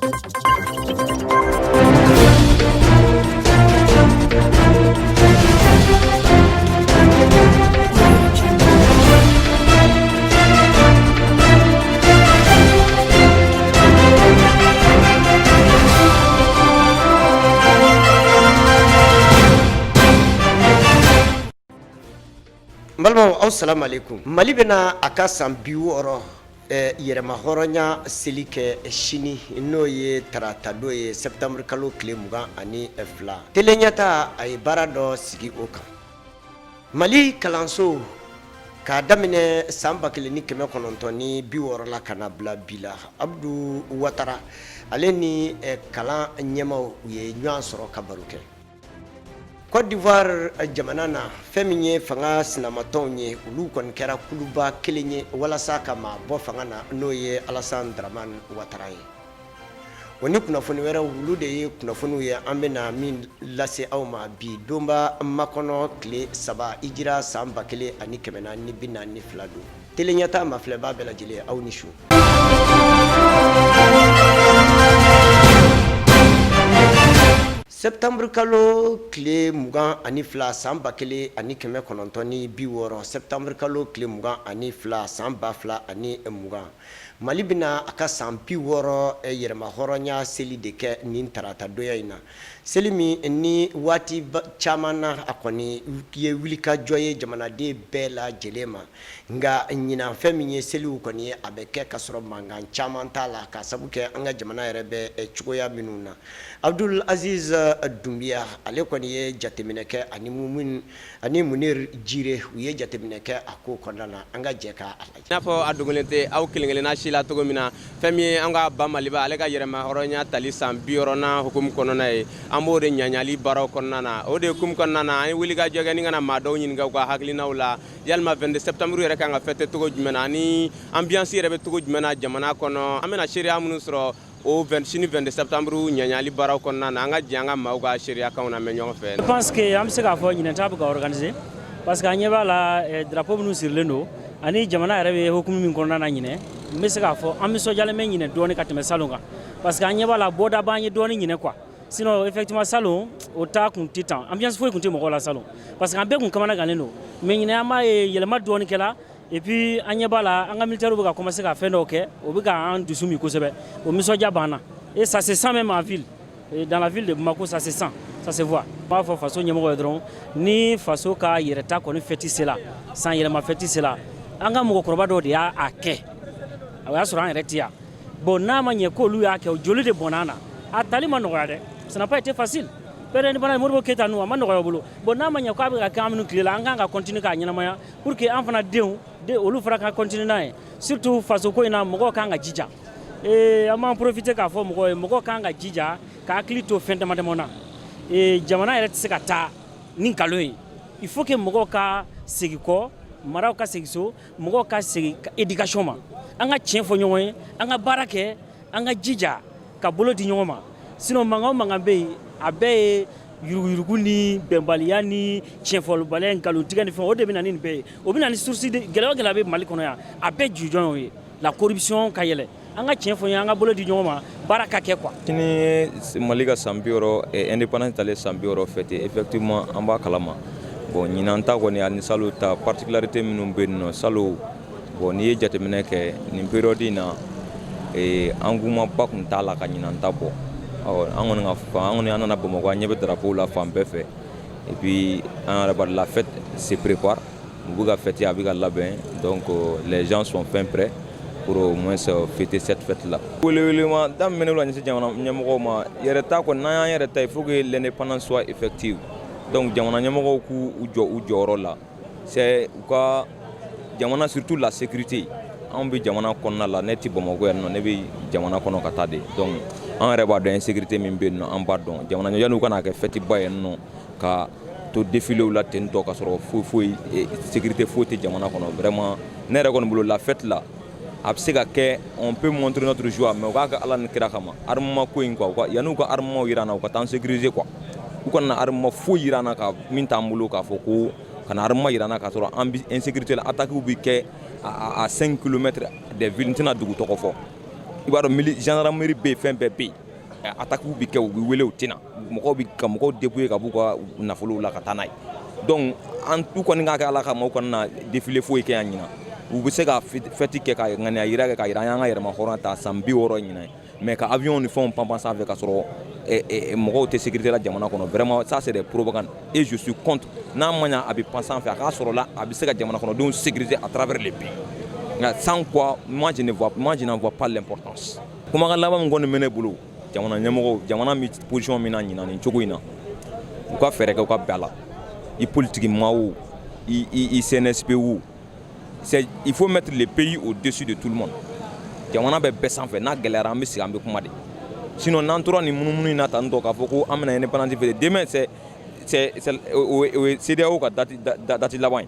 N balimaw, aw salamualeykum. Mali bɛna a ka san 60 yɛrɛmahɔrɔnya seli kɛ sini, n'o ye taratadon ye, septembre kalo tile 22. Tele Ɲɛta, a ye baara dɔ sigi o kan. Mali kalanso k'a daminɛ san 1960 la ka na bila bi la, Abdu Watara, ale ni kalan ɲɛmaw, u ye ɲɔgɔn sɔrɔ ka baro kɛ. Côte d'Ivoire jamana na, fɛn min ye fanga sinamatɔnw ye, olu kɔni kɛra kuluba kelen ye walasa ka maa bɔ fanga na, n'o ye Alassane Dramane Ouattara ye. O ni kunnafoni wɛrɛw, olu de ye kunnafoniw ye an bɛna min lase aw ma bi donba makɔnɔ tile 3, hijira san 1442 don. Tele Ɲɛta mafilɛbaa bɛɛ lajɛlen, aw ni su. Septembre kalo tile 22 san 1960, septembre kalo tile 22 san 2020, Mali bɛna a ka san 60 yɛrɛmahɔrɔnya seli de kɛ nin taratadonya in na. Seli min ni waati caman na, a kɔni ye wulikajɔ ye jamanaden bɛɛ lajɛlen ma. Nka ɲinan, fɛn min ye seliw kɔni ye, a bɛ kɛ ka sɔrɔ mankan caman t'a la, ka sabu kɛ an ka jamana yɛrɛ bɛ cogoya minnu na. Abdul Aziz Dunbiya, ale kɔni ye jateminɛ kɛ, ani Munir Jire, u ye jateminɛ kɛ a ko kɔnɔna na. An ka jɛ k'a lajɛ. I n'a fɔ a dogolen tɛ aw kelen-kelenna si la cogo min na, fɛn min ye an ka ba Maliba, ale ka yɛrɛma hɔrɔnya tali san 60nan hukumu kɔnɔna ye, an b'o de ɲaɲali baaraw kɔnɔna na. O de hukumu kɔnɔna na, an ye wulikajɔ kɛ ni ka na maa dɔw ɲininka u ka hakilinaw la, yalima 22 septembre yɛrɛ kan ka fêter cogo jumɛn na, ani ambiance yɛrɛ bɛ cogo jumɛn na jamana kɔnɔ, an bɛna seereya minnu sɔrɔ o sini 22 septembre ɲaɲali baaraw kɔnɔna na. An ka jɛ an ka maaw ka seereyakanw na mɛn ɲɔgɔn fɛ. Je pense que an bɛ se k'a fɔ ɲinan ta bɛ ka organiser, parce que an ɲɛ b'a la, drapeau minnu sirilen don ani jamana yɛrɛ bɛ hukumu min kɔnɔna na ɲinɛ, n bɛ se k'a fɔ an nisɔndiyalen bɛ ɲinɛ dɔɔni ka tɛmɛ salon kan, parce que an ɲɛ b'a la, bɔda b'an ye dɔɔni ɲinɛ quoi. Sinon effectivement, salon o ta kun tɛ tan, ambiance foyi kun tɛ mɔgɔw la salon, parce que an bɛɛ kun kamana gannen don. Mais ɲinɛ, an b'a ye yɛlɛma dɔɔni kɛla. Et puis an ɲɛ b'a la, an ka militaires bɛ ka commencer ka fɛn dɔw kɛ, o bɛ k'an dusu min kosɛbɛ, o nisɔndiya b'an na. Et ça se sent même en ville et dans la ville de Bamako, ça se sent, ça se voit. N b'a fɔ faso ɲɛmɔgɔ ye dɔrɔn, ni faso ka yɛrɛta kɔni fête sera, san yɛlɛma fête sera, an ka mɔgɔkɔrɔba dɔw de y'a kɛ, o y'a sɔrɔ an yɛrɛ tɛ yan. Bon, n'a ma ɲɛ k'olu y'a kɛ, o joli de bɔnna an na. A tali ma nɔgɔya dɛ, ça n'a pas été facile. Père indépendant Modibo Keyita ninnu, a ma nɔgɔya o bolo. Bon, n'a ma ɲɛ k'a bɛ ka kɛ an minnu tile la, an kan ka continuer k'a ɲɛnamaya pour que an fana denw de, olu fana ka continuer n'a ye. Surtout faso ko in na, mɔgɔw kan ka jija. Ee, an b'an profiter k'a fɔ mɔgɔw ye, mɔgɔw kan ka jija ka hakili to fɛn dama dama na. Ee, jamana yɛrɛ tɛ se ka taa ni nkalon ye. Il faut que mɔgɔw ka segin kɔ, maraw ka segin so, mɔgɔw ka segin éducation ma, an ka tiɲɛ fɔ ɲɔgɔn ye, an ka baara kɛ, an ka jija ka bolo di ɲɔgɔn ma. Sinon mankan o mankan bɛ yen, a bɛɛ ye yuruguyurugu ni bɛnbaliya ni tiɲɛfɔlibaliya, nkalontigɛ ni fɛn. O de bɛ na ni nin bɛɛ ye, o bɛ na ni source de gɛlɛya o gɛlɛya bɛ Mali kɔnɔ yan, a bɛɛ jujɔn y'o ye. La corruption ka yɛlɛ, an ka tiɲɛ fɔ ɲɔgɔn ye, an ka bolo di ɲɔgɔn ma, baara ka kɛ quoi. Sini ye Mali ka san 60, indépendance talen san 60 fête. Effectivement, an b'a kalama. Bon, ɲinan ta kɔni ani salon ta, particularité minnu bɛ yen nɔ, salon, bon, n'i ye jateminɛ kɛ nin période in na, engouement ba tun t'a la ka ɲinan ta bɔ. Ɔ, an kɔni ka fan, an kɔni, an nana Bamakɔ, an ɲɛ bɛ drapeau la fan bɛɛ fɛ. Et puis an yɛrɛ b'a dɔn, la fête se prépare, u bɛ ka fête, a bɛ ka labɛn. Donc les gens sont fin prêts pour au moins fêter cette fête là. Welewelema da min bɛ ne bolo ka ɲɛsin jamana ɲɛmɔgɔw ma, yɛrɛ ta kɔni, n'an y'an yɛrɛ ta, il faut que l'indépendance soit effective. Donc jamana ɲɛmɔgɔw k'u jɔ u jɔyɔrɔ la, c'est u ka jamana, surtout la sécurité. Anw bɛ jamana kɔnɔna la, ne tɛ Bamakɔ yan nɔ, ne bɛ jamana kɔnɔ ka taa de. Donc an yɛrɛ b'a dɔn, insécurité min bɛ yen nɔ, an b'a dɔn. Jamana yan'u ka n'a kɛ fête ba ye nɔ, ka to défilé la ten tɔ, ka sɔrɔ foyi foyi sécurité foyi tɛ jamana kɔnɔ. Vraiment, ne yɛrɛ kɔni bolo, la fête là, a bɛ se ka kɛ, on peut montrer notre joie, mais u k'a kɛ Ala ni kira kama. Armement ko in quoi, yan'u ka armement yira an na, u ka taa an sécuriser quoi. U kana na armement foyi yira an na ka min t'an bolo, k'a fɔ ko ka na armement yira an na k'a sɔrɔ an bɛ insécurité la. Attaque bɛ kɛ à 5 km des villes, n tɛna dugu tɔgɔ fɔ. I b'a dɔn, gendarmerie bɛ yen, fɛn bɛɛ bɛ yen. Attaque bɛ kɛ, u bɛ wele, u tɛ na. Mɔgɔw bɛ ka mɔgɔw dépouiller ka b'u ka nafolow la ka taa n'a ye. Donc an u kɔni k'a kɛ Ala kama, u kana na défilé foyi kɛ yan ɲinan. U bɛ se ka fête kɛ, ka ŋaniya yira kɛ, k'a yira an y'an ka yɛrɛma hɔrɔnya ta san 60 ɲinan, mais ka avion ni fɛnw pan pan sanfɛ ka sɔrɔ mɔgɔw tɛ sécurité la jamana kɔnɔ, vraiment, ça, c'est des propagandes et je suis contre. N'a ma ɲa a bɛ pan sanfɛ, a k'a sɔrɔ la a bɛ se ka jamana kɔnɔdenw sécuriser à travers le pays, nka sans quoi, moi, je n'en vois pas l'importance. Kumakan laban min kɔni bɛ ne bolo, jamana ɲɛmɔgɔw, jamana bɛ position min na ɲinan nin cogo in na, u ka fɛɛrɛ kɛ, u ka bɛn a la. I politique maa o, i CNSP o, c'est il faut mettre le pays au-dessus de tout le monde. Jamana bɛ bɛɛ sanfɛ. N'a gɛlɛyara, an bɛ sigi, an bɛ kuma de. Sinon n'an tora nin munumunu in na tan tɔ, k'a fɔ ko an bɛna indépendance fêter demain, c'est o ye CEDEAO ka date laban ye.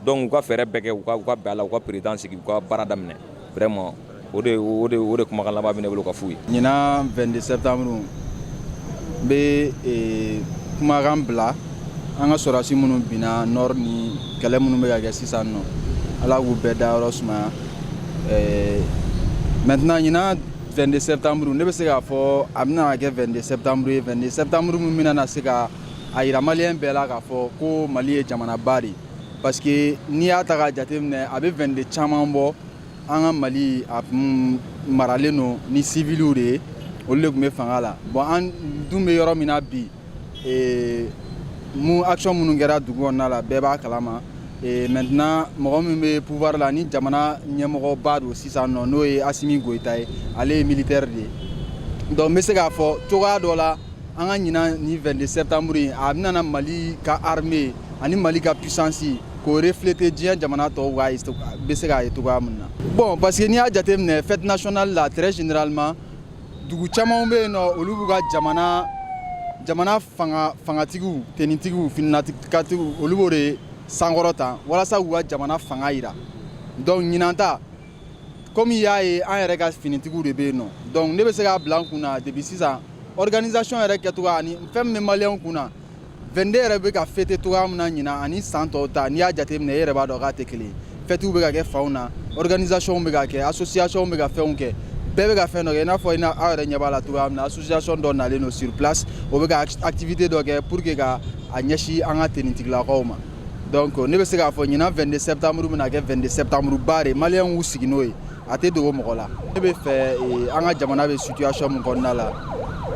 Donc u ka fɛɛrɛ bɛɛ kɛ, u ka bɛn a la, u ka président sigi, u ka baara daminɛ. Vraiment, o de kumakan laban bɛ ne bolo ka f'u ye. Ɲinan 22 septembre, n bɛ kumakan bila an ka sɔrɔdasi minnu binna nord ni kɛlɛ minnu bɛ ka kɛ sisan nɔ, Ala k'u bɛɛ dayɔrɔ sumaya. Maintenant, ɲinan 22 septembre, ne bɛ se k'a fɔ a bɛna kɛ 22 septembre ye, 22 septembre min bɛna na se ka a yira maliyɛn bɛɛ la k'a fɔ ko Mali ye jamanaba de ye, parce que n'i y'a ta k'a jateminɛ, a bɛ 22 caman bɔ, an ka Mali a tun maralen don ni civiliw de ye, olu de tun bɛ fanga la. Bon, an dun bɛ yɔrɔ min na bi, mun action minnu kɛra dugu kɔnɔna la, bɛɛ b'a kalama. Maintenant, mɔgɔ min bɛ pouvoir la ni jamana ɲɛmɔgɔba don sisan nɔ, n'o ye Assimi Goïta ye, ale ye militaire de ye. Donc n bɛ se k'a fɔ cogoya dɔ la, an ka ɲinan ni 22 septembre in, a bɛna na Mali ka armée ani Mali ka puissance k'o refléter diɲɛ jamana tɔw ka bɛ se k'a ye cogoya min na. Bon, parce que n'i y'a jateminɛ, fête nationale la, très généralement, dugu caman bɛ yen nɔ, olu b'u ka jamana fanga fangatigiw, tenitigiw, finitigilatigiw, olu b'o de sankɔrɔta walasa k'u ka jamana fanga yira. Donc ɲinan ta, komi i y'a ye, an yɛrɛ ka finitigiw de bɛ yen nɔ. Donc ne bɛ se k'a bila n kun na depuis sisan, organisation yɛrɛ kɛcogoya ani fɛn min bɛ maliyɛnw kun na, 22 yɛrɛ bɛ ka fêter cogoya min na ɲinan ani san tɔw ta, n'i y'a jateminɛ, e yɛrɛ b'a dɔn k'a tɛ kelen ye. Fêtes bɛ ka kɛ fanw na, organisation bɛ ka kɛ, association bɛ ka fɛnw kɛ, bɛɛ bɛ ka fɛn dɔ kɛ. I n'a fɔ aw yɛrɛ ɲɛ b'a la cogoya min na, association dɔ nalen don sur place, o bɛ ka activité dɔ kɛ pour que ka a ɲɛsin an ka tenitigilakaw ma. Donc ne bɛ se k'a fɔ ɲinan 22 septembre bɛna kɛ 22 septembre ba de, maliyɛnw k'u sigi n'o ye, a tɛ dogo mɔgɔ la. Ne bɛ fɛ an ka jamana bɛ situation min kɔnɔna la,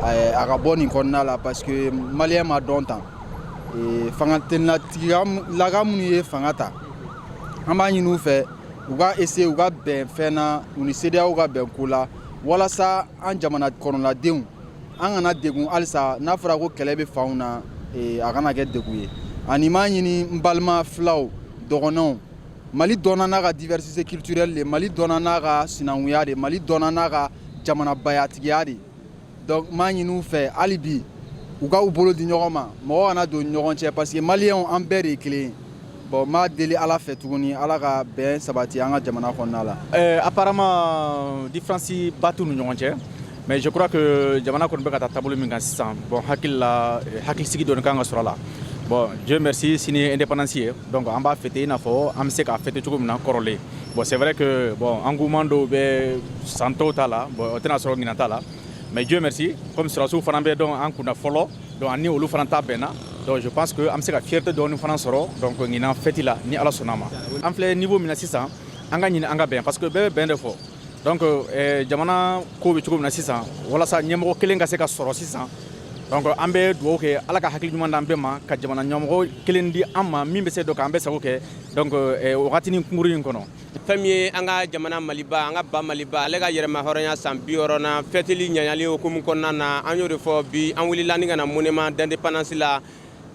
a ka bɔ nin kɔnɔna la, parce que maliyɛn ma dɔn tan. Fanga teninatigilaka minnu ye fanga ta, an b'a ɲini u fɛ u ka essayer u ka bɛn fɛn na, u ni CEDEAO ka bɛn ko la, walasa an jamana kɔnɔnadenw, an kana degun halisa. N'a fɔra ko kɛlɛ bɛ fanw na, a kana kɛ degun ye. Ani n b'a ɲini n balima filaw, dɔgɔnɔw, Mali dɔnna n'a ka diversité culturelle de, Mali dɔnna n'a ka sinankunya de, Mali dɔnna n'a ka jamanabayatigiya de. Donc n b'a ɲini u fɛ hali bi, u ka u bolo di ɲɔgɔn ma, mɔgɔ kana don ɲɔgɔn cɛ, parce que maliyɛnw, an bɛɛ de ye kelen ye. Bon, n b'a deli Ala fɛ tuguni, Ala ka bɛn sabati an ka jamana kɔnɔna la. Apparemment, différence ba t'u ni ɲɔgɔn cɛ, mais je crois que jamana kɔni bɛ ka taa taabolo min kan sisan, bon, hakili la, hakilisigi dɔɔni kan ka sɔrɔ a la. Bon, Dieu merci, sini ye indépendance ye, donc an b'a fêter i n'a fɔ an bɛ se k'a fêter cogo min na kɔrɔlen. Bon, c'est vrai que bon, engouement dɔw bɛ san tɔw ta la, bon, o tɛna sɔrɔ ɲinan ta la, mais Dieu merci, comme sɔrɔdasiw fana bɛ dɔn an kunna fɔlɔ, donc ani olu fana ta bɛnna. Donc je pense que an bɛ se ka fierté dɔɔni fana sɔrɔ donc ɲinan fête la, ni Ala sɔnna a ma. An filɛ niveau min na sisan, an ka ɲini an ka bɛn, parce que bɛɛ bɛ bɛn de fɔ. Donc jamana ko bɛ cogo min na sisan, walasa ɲɛmɔgɔ kelen ka se ka sɔrɔ sisan, donc an bɛ dugawu kɛ, Ala ka hakili ɲuman d'an bɛɛ ma, ka jamana ɲɛmɔgɔ kelen di an ma min bɛ se dɔ k'an bɛɛ sago kɛ, donc wagatinin kunkurunin in kɔnɔ. Fɛn min ye an ka jamana Maliba, an ka ba Maliba, ale ka yɛrɛma hɔrɔnya san 60nan fɛtili ɲaɲali hukumu kɔnɔna na, an y'o de fɔ bi. An wulila ni ka na monument d'indépendance la,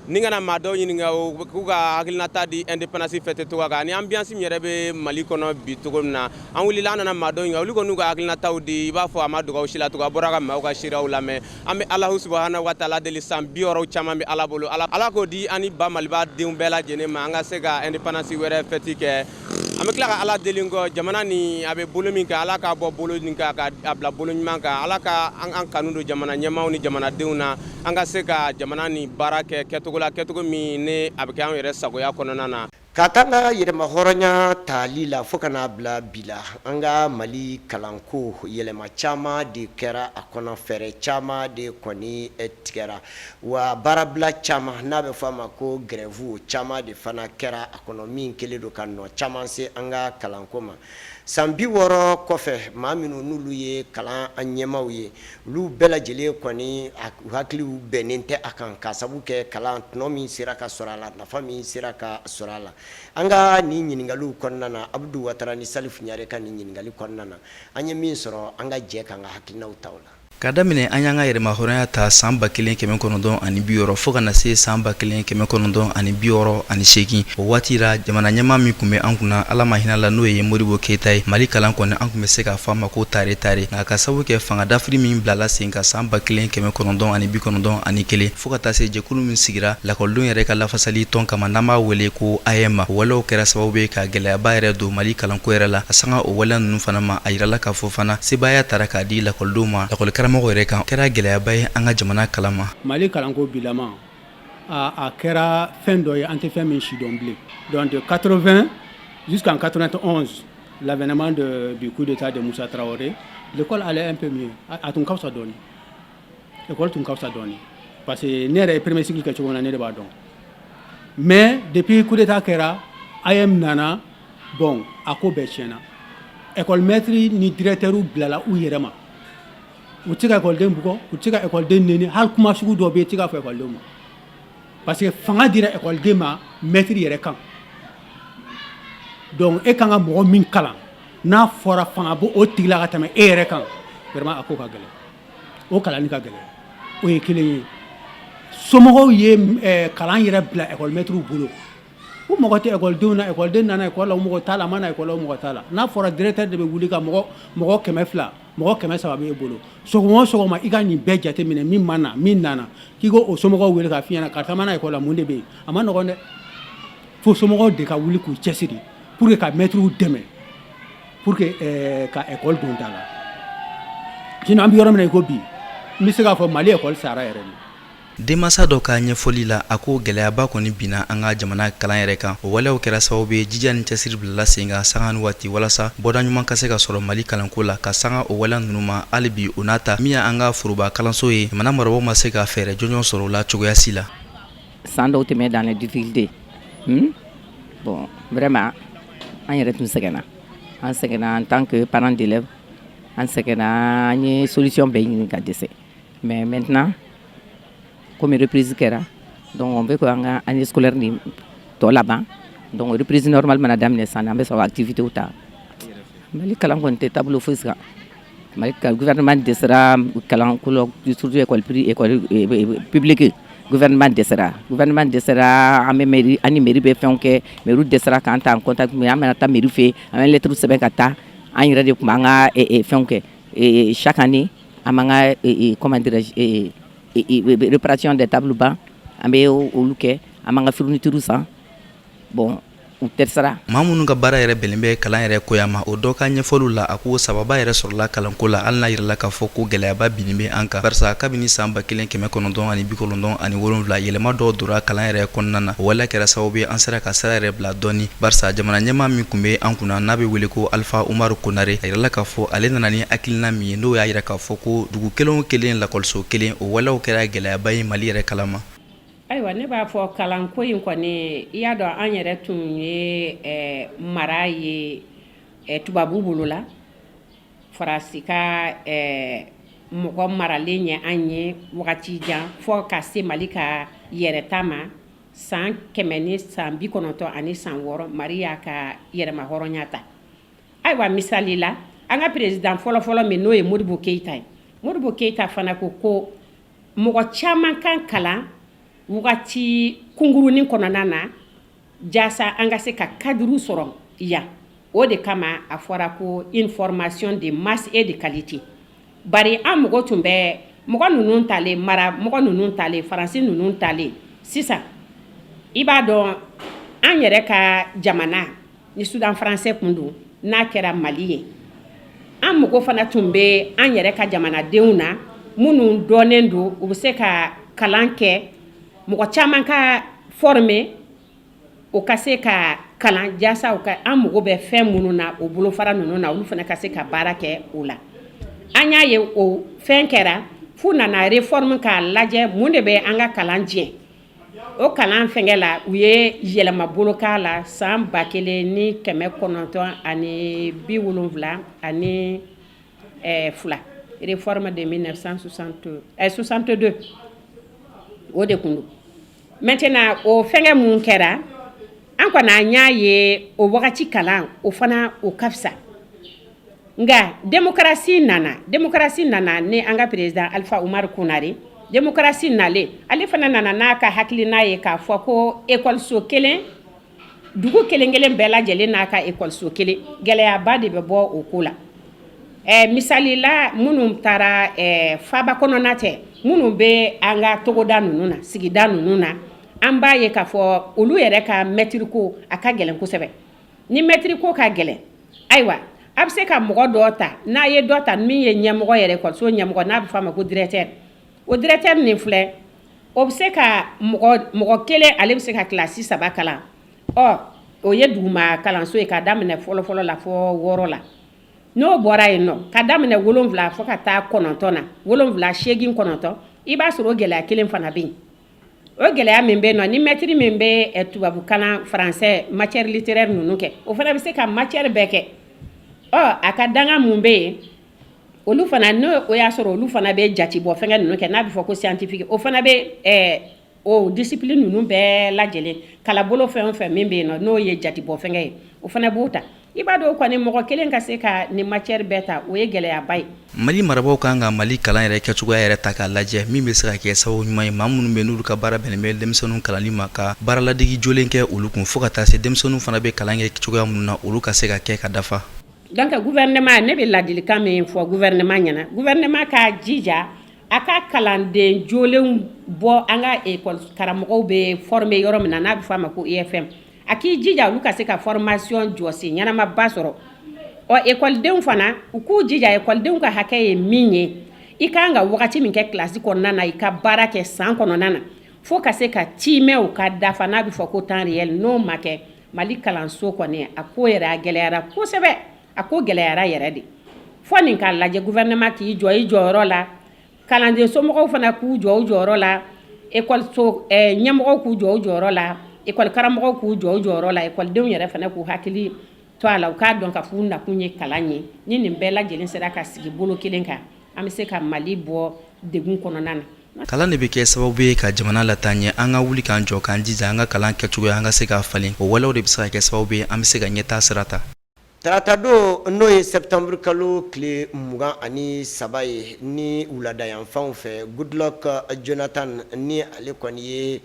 ni kana maa dɔw ɲininka k'u ka hakilinata di indépendance fête cogoya kan ani ambiance min yɛrɛ bɛ Mali kɔnɔ bi cogo min na. An wulila, an nana maa dɔw ɲininka, olu kɔni n'u ka hakilinataw di. I b'a fɔ a ma dogo aw si la tugun, a bɔra ka maaw ka seereyaw lamɛn. An bɛ Alahu subahana wa taala deli, san 60 caman bɛ Ala bolo, Ala k'o di an ni ba Maliba denw bɛɛ lajɛlen ma, an ka se ka indépendance wɛrɛ fête kɛ. An bɛ tila ka Ala deli kɔ, jamana ni a bɛ bolo min kan, Ala k'a bɔ bolo nin kan ka a bila bolo ɲuman kan. Ala ka an kanu don jamana ɲɛmaaw ni jamanadenw na, an ka se ka jamana ni baara kɛ kɛcogo la, kɛcogo min ni a bɛ kɛ an yɛrɛ sagoya kɔnɔna na. Ka taa an ka yɛrɛmahɔrɔnya tali la fo ka n'a bila bi la, an ka Mali kalanko yɛlɛma caman de kɛra a kɔnɔ, fɛɛrɛ caman de kɔni tigɛra, wa baarabila caman n'a bɛ fɔ a ma ko grève caman de fana kɛra a kɔnɔ, min kɛlen don ka nɔ caman se an ka kalanko ma. San 60 kɔfɛ, maa minnu n'olu ye kalan ɲɛmaaw ye, olu bɛɛ lajɛlen kɔni hakiliw bɛnnen tɛ a kan, k'a sabu kɛ kalan tɔnɔ min sera ka sɔrɔ a la, nafa min sera ka sɔrɔ a la. An ka nin ɲininkaliw kɔnɔna na, Abudu Watara ni Salifu Ɲare ka nin ɲininkali kɔnɔna na, an ye min sɔrɔ, an ka jɛ k'an ka hakilinaw ta o la. Ka daminɛ an y'an ka yɛrɛmahɔrɔnya ta san 1960 fo ka na se san 1968, o waati la, jamana ɲɛmaa min tun bɛ an kunna, Ala ma hinɛ la, n'o ye Modibo Keyita ye, Mali kalan kɔni, an tun bɛ se k'a fɔ a ma ko tare tare. Nka ka sababu kɛ fanga dafiri min bilala sen kan san 1991, fo ka taa se jɛkulu min sigira lakɔlidenw yɛrɛ ka lafasali tɔn kama, n'an b'a wele ko AEEM, o walew kɛra sababu ye ka gɛlɛyaba yɛrɛ don Mali kalanko yɛrɛ la. A sanga o waleya ninnu fana ma, a yirala k'a fɔ fana sebaaya tara k'a di lakɔlidenw ma lakɔlikaramɔgɔ yɛrɛ kan, kɛra gɛlɛyaba ye an ka jamana kalan ma. Mali kalanko bilama, a kɛra fɛn dɔ ye an tɛ fɛn min si dɔn bilen. Donc de 80 jusqu'en 91, l'avènement du coup d'état de Moussa Traoré, l'école allait un peu mieux. A tun ka fisa dɔɔni, école tun ka fisa dɔɔni, parce que ne yɛrɛ ye premier cycle kɛ cogo min na, ne de b'a dɔn. Mais depuis coup d'état kɛra, AEEM nana, bon, a ko bɛɛ tiɲɛna. École maître ni directeur bilala u yɛrɛ ma, u tɛ se ka école bugɔ, u tɛ se ka école neni, hali kuma sugu dɔ bɛ yen, i tɛ se k'a fɔ école ma, parce que fanga dira école ma maître yɛrɛ kan. Donc e kan ka mɔgɔ min kalan, n'a fɔra fanga bɔ o tigi la ka tɛmɛ e yɛrɛ kan, vraiment a ko ka gɛlɛn, o kalanni ka gɛlɛn. O ye kelen ye. Somɔgɔw ye kalan yɛrɛ bila école maître bolo, u mɔgɔ tɛ ekɔlidenw na. Ekɔliden nana ekɔli la, u mɔgɔ t'a la, a ma na ekɔli la, u mɔgɔ t'a la. N'a fɔra directeur de bɛ wuli ka mɔgɔ 200, mɔgɔ 300 b'e bolo, sɔgɔma o sɔgɔma i ka nin bɛɛ jateminɛ, min ma na, min nana, k'i ko o somɔgɔw wele k'a f'i ɲɛna karisa ma na ekɔli la, mun de bɛ yen? A ma nɔgɔn dɛ. Fo somɔgɔw de ka wuli k'u cɛsiri pour que ka maîtres dɛmɛ, pour que ka école don da la. Sinon an bɛ yɔrɔ min na i ko bi, n bɛ se k'a fɔ Mali école sara yɛrɛ de. Denmansa dɔ ka ɲɛfɔli la, a ko gɛlɛyaba kɔni binna an ka jamana kalan yɛrɛ kan. O waleyaw kɛra sababu ye, jija ni cɛsiri bilala sen kan sanga ni waati walasa bɔda ɲuman ka se ka sɔrɔ Mali kalanko la. Ka sanga o waleya ninnu ma, hali bi o n'a ta min y'an ka foroba kalanso ye, jamana marabagaw ma se ka fɛɛrɛ jɔnjɔn sɔrɔ o la cogoya si la. San dɔw tɛmɛ dans les difficultés, Bon, vraiment an yɛrɛ tun sɛgɛnna, an sɛgɛnna en tant que parent d'élève, an sɛgɛnna, an ye solution bɛɛ ɲini ka dɛsɛ. Mais maintenant, komi reprise kɛra, donc on veut que an ka année scolaire ni tɔ laban. Donc reprise normale mana daminɛ sisan, an bɛ sɔrɔ activité ta. Mali kalan kɔni tɛ taabolo fosi kan. Mali gouvernement dɛsɛra kalanko la, surtout école école publique. Gouvernement dɛsɛra, gouvernement dɛsɛra. An bɛ mairie, an ni mairie bɛ fɛnw kɛ, mairie dɛsɛra k'an ta en contact. An mana taa mairie fɛ yen, an bɛ lettre sɛbɛn ka taa, an yɛrɛ de tun b'an ka fɛnw kɛ. Chaque année an b'an ka, comment dirais-je, réparation des tables bancs, an bɛ olu kɛ, an b'an ka fourniture san. Bon, u dɛsɛra. Maa minnu ka baara yɛrɛ bɛnnen bɛ kalan yɛrɛ koya ma, o dɔ ka ɲɛfɔliw la, a ko sababa yɛrɛ sɔrɔla kalanko la, hali n'a yirala k'a fɔ ko gɛlɛyaba binnen bɛ an kan, barisa kabini san 1997, yɛlɛma dɔw donna kalan yɛrɛ kɔnɔna na. O waleya kɛra sababu ye an sera ka sira yɛrɛ bila dɔɔni, barisa jamana ɲɛmaa min tun bɛ an kunna, n'a bɛ wele ko Alifa Umaru Konare, a yirala k'a fɔ ale nana ni hakilina min ye, n'o y'a yira k'a fɔ ko dugu kelen o kelen lakɔliso kelen, o waleyaw kɛra gɛlɛyaba ye Mali yɛrɛ kalan ma. Ayiwa, ne b'a fɔ kalanko in kɔni, i y'a dɔn, an yɛrɛ tun ye mara ye tubabu bolo la. Faransi ka mɔgɔ maralen ye an ye wagati jan, fɔ ka se Mali ka yɛrɛta ma san 196. Mali y'a ka yɛrɛma hɔrɔnya ta. Ayiwa, misali la, an ka président fɔlɔfɔlɔ min, n'o ye Modibo Keyita ye, Modibo Keyita fana ko ko mɔgɔ caman kan kalan wagati kunkurunin kɔnɔna na, jasa an ka se ka cadre sɔrɔ yan. O de kama a fɔra ko une formation de masse et de qualité. Bari an mɔgɔ tun bɛ mɔgɔ ninnu talen mara, mɔgɔ ninnu talen, Faransi ninnu talen sisan, i b'a dɔn, an yɛrɛ ka jamana ni Soudan français kun don, n'a kɛra Mali ye, an mɔgɔ fana tun bɛ an yɛrɛ ka jamanadenw na minnu dɔnnen don, u bɛ se ka kalan kɛ, mɔgɔ caman ka former. O ka se ka kalan jasa u ka an mago bɛ fɛn minnu na, o bolofara ninnu na, olu fana ka se ka baara kɛ o la. An y'a ye, o fɛn kɛra f'u nana réforme k'a lajɛ mun de bɛ an ka kalan jɛ. O kalan fɛnkɛ la, u ye yɛlɛmabolo k'a la san 1972, réforme de 1962, o de kun don. Maintenant, o fɛnkɛ mun kɛra, an kɔni an y'a ye, o wagati kalan, o fana o ka fisa. Nka démocratie nana, démocratie nana ni an ka président Alpha Oumar Konaré. Démocratie nalen, ale fana nana n'a ka hakilina ye k'a fɔ ko ekɔliso kelen, dugu kelen kelen bɛɛ lajɛlen n'a ka ekɔliso kelen. Gɛlɛyaba de bɛ bɔ o ko la. Misali la, minnu taara faba kɔnɔna tɛ, minnu bɛ an ka togoda ninnu na, sigida ninnu na, an b'a ye k'a fɔ olu yɛrɛ ka mɛtiri ko a ka gɛlɛn kosɛbɛ. Ni mɛtiri ko ka gɛlɛn, ayiwa, a bɛ se ka mɔgɔ dɔ ta. N'a ye dɔ ta min ye ɲɛmɔgɔ yɛrɛ, ekɔliso ɲɛmɔgɔ, n'a bɛ fɔ a ma ko directeur, o directeur nin filɛ, o bɛ se ka mɔgɔ kelen, ale bɛ se ka kilasi saba kalan. Ɔ, o ye duguma kalanso ye, k'a daminɛ fɔlɔ-fɔlɔ la fɔ wɔɔrɔ la. N'o bɔra yen nɔ, ka daminɛ wolonwula fo ka taa kɔnɔntɔn na, wolonwula, seegin, kɔnɔntɔn, i b'a sɔrɔ o gɛlɛya kelen fana bɛ yen. O gɛlɛya min bɛ yen nɔ, ni mɛtiri min bɛ tubabu kalan, français, matière littéraire ninnu kɛ, o fana bɛ se ka matière bɛɛ kɛ. Ɔ, a ka danga mun bɛ yen, olu fana, n'o o y'a sɔrɔ olu fana bɛ jati bɔ fɛnkɛ ninnu kɛ, n'a bɛ fɔ ko scientifique, o fana bɛ o discipline ninnu bɛɛ lajɛlen kalabolo fɛn o fɛn min bɛ yen nɔ, n'o ye jati bɔ fɛnkɛ ye, o fana b'o ta. I b'a dɔn kɔni, mɔgɔ kelen ka se ka nin matière bɛɛ ta, o ye gɛlɛyaba ye. Mali marabaaw kan ka Mali kalan yɛrɛ kɛcogoya yɛrɛ ta k'a lajɛ, min bɛ se ka kɛ sababu ɲuman ye, maa minnu bɛ n'olu ka baara bɛnnen bɛ denmisɛnninw kalanni ma, ka baaraladegi jolen kɛ olu kun, fo ka taa se denmisɛnninw fana bɛ kalan kɛ cogoya minnu na, olu ka se ka kɛ ka dafa. Donc gouvernement, ne bɛ ladilikan min fɔ gouvernement ɲɛna, gouvernement ka jija a ka kalanden jolenw bɔ an ka école karamɔgɔw bɛ former yɔrɔ min na, n'a bɛ fɔ a ma ko IFM, a k'i jija olu ka se ka formation jɔsi ɲɛnamaba sɔrɔ. Ɔ, ekɔlidenw fana, u k'u jija, ekɔlidenw ka hakɛ ye min ye, i kan ka wagati min kɛ kilasi kɔnɔna na, i ka baara kɛ san kɔnɔna na, fo ka se ka timɛw ka dafa, n'a bɛ fɔ ko temps réel. N'o ma kɛ, Mali kalanso kɔni, a ko yɛrɛ a gɛlɛyara kosɛbɛ, a ko gɛlɛyara yɛrɛ de. Fɔ nin k'a lajɛ, gouvernement k'i jɔ i jɔyɔrɔ la, kalanden somɔgɔw fana k'u jɔ u jɔyɔrɔ la, ekɔliso ɲɛmɔgɔw k'u jɔ u jɔyɔrɔ la, ekɔli karamɔgɔw k'u jɔ u jɔyɔrɔ la, ekɔlidenw yɛrɛ fana k'u hakili to a la, u k'a dɔn ka f'u nakun ye kalan ye. Ni nin bɛɛ lajɛlen sera ka sigi bolo kelen kan, an bɛ se ka Mali bɔ degun kɔnɔna na. Kalan de bɛ kɛ sababu ye ka jamana lataa ɲɛ. An ka wuli k'an jɔ, k'an jija an ka kalan kɛcogoya, an ka se ka falen. O walew de bɛ se ka kɛ sababu ye an bɛ se ka ɲɛtaa sira ta. Tarata don, n'o ye septembre kalo tile 23 ye, ni wuladayanfanw fɛ, Goodluck Jonathan, ni ale kɔni ye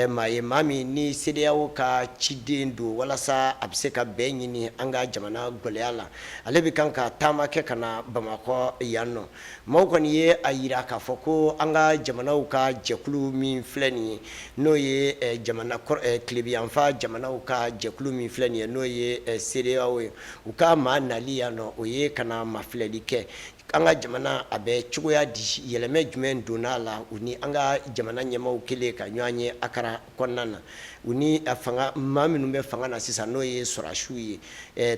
maa ye, maa min ni CEDEAO ka ciden don walasa a bɛ se ka bɛn ɲini an ka jamana gɛlɛya la, ale bɛ kan ka taama kɛ ka na Bamakɔ yan nɔ. Maaw kɔni ye a jira k'a fɔ ko an ka jamanaw ka jɛkulu min filɛ nin ye, n'o ye jamana tilebinyanfan jamanaw ka jɛkulu min filɛ nin ye, n'o ye CEDEAO ye, u ka maa nali yan nɔ, o ye ka na mafilɛli kɛ an ka jamana a bɛ cogoya di, yɛlɛmɛ jumɛn donna a la, u ni an ka jamana ɲɛmaaw kelen ka ɲɔgɔn ye Akara kɔnɔna na, u ni fanga maa minnu bɛ fanga na sisan, n'o ye sɔrɔdasiw ye.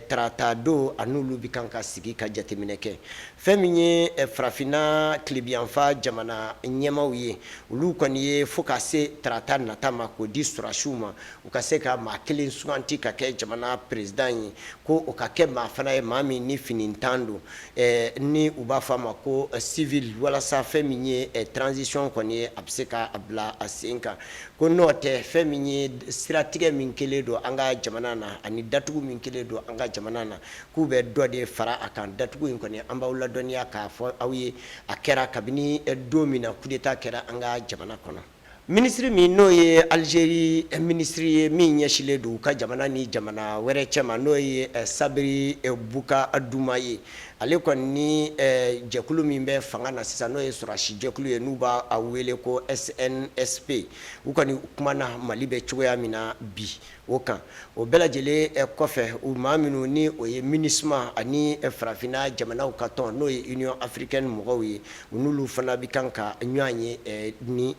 Tarata don, a n'olu bɛ kan ka sigi ka jateminɛ kɛ. Fɛn min ye farafinna tilebinyanfan jamana ɲɛmaaw ye, olu kɔni ye fo ka se tarata nata ma k'o di sɔrɔdasiw ma, u ka se ka maa kelen suganti ka kɛ jamana président ye, ko o ka kɛ maa fana ye, maa min ni finitan don, ni u b'a fɔ a ma ko civil, walasa fɛn min ye transition kɔni ye, a bɛ se ka bila a sen kan. Ko n'o tɛ, fɛn min ye siratigɛ min kelen don an ka jamana na ani datugu min kelen don an ka jamana na, k'u bɛ dɔ de fara a kan. Datugu in kɔni, an b'aw ladɔnniya k'a fɔ aw ye, a kɛra kabini don min na coup d'état kɛra an ka jamana kɔnɔ. Minisiri min n'o ye Algérie minisiri ye min ɲɛsilen don u ka jamana ni jamana wɛrɛ cɛma, n'o ye Sabri Boukadouma ye, ale kɔni ni jɛkulu min bɛ fanga na sisan, n'o ye sɔrɔdasi jɛkulu ye, n'u b'a wele ko SNSP, u kɔni kumana Mali bɛ cogoya min na bi. O o kan. O bɛɛ lajɛlen kɔfɛ, u maa minnu ni o ye MINUSMA ani farafinna jamanaw ka tɔn, n'o ye Union africaine mɔgɔw ye, u n'olu fana bɛ kan ka ɲɔgɔn ye ni